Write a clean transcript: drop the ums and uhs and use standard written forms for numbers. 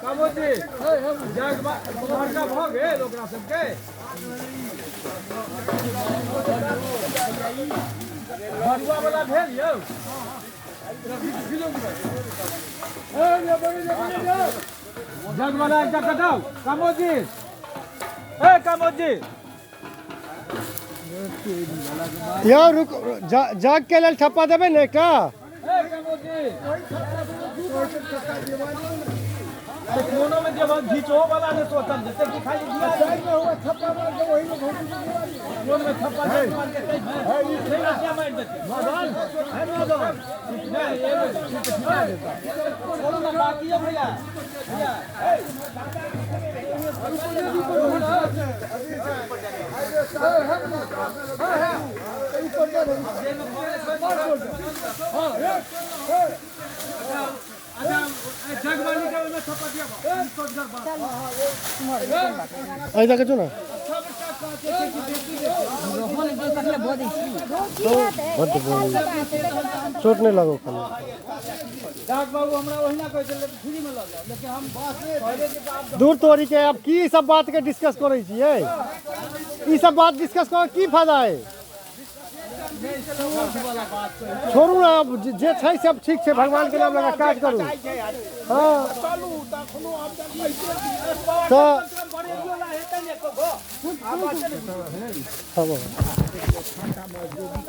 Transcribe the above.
कामोजी जग बड़का भऽ गेल ओकरा सबके। बरुआ वाला भेल यौ। जग वाला एकटा कटाउ कामोजी। ए कामोजी यौ रुक, जग के लेल ठप्पा देबै ने एकटा। ए कामोजी कोनो में जब घिचो वाला ने सोचल जेतै कि खाली दिया साइड में हुआ थप्पा मार के वही में भौजी के कोन में थप्पा मार के है नहीं रसिया मार देते मदन है मदन नहीं एगो ठिका देता। बोलो ना बाकी है भैया भैया। जगवाली का ओहिमे थप्पा दिया। एहि दऽ के जो ने। बड्ड बोल, चोट नहि लागो खाली। डाक बाबू हमरा ओहिना कहै छलै फ्री में लऽ जाओ, लेकिन हम कहलियै कि आब दूर तोरी के आब की सब बात के डिस्कस करै छियै? ई सब बात डिस्कस कर की फायदा है? छोड़ू ना, आब जे छै सब ठीक छै, भगवान के नाम लगा काज करू। हाँ तऽ हाँ।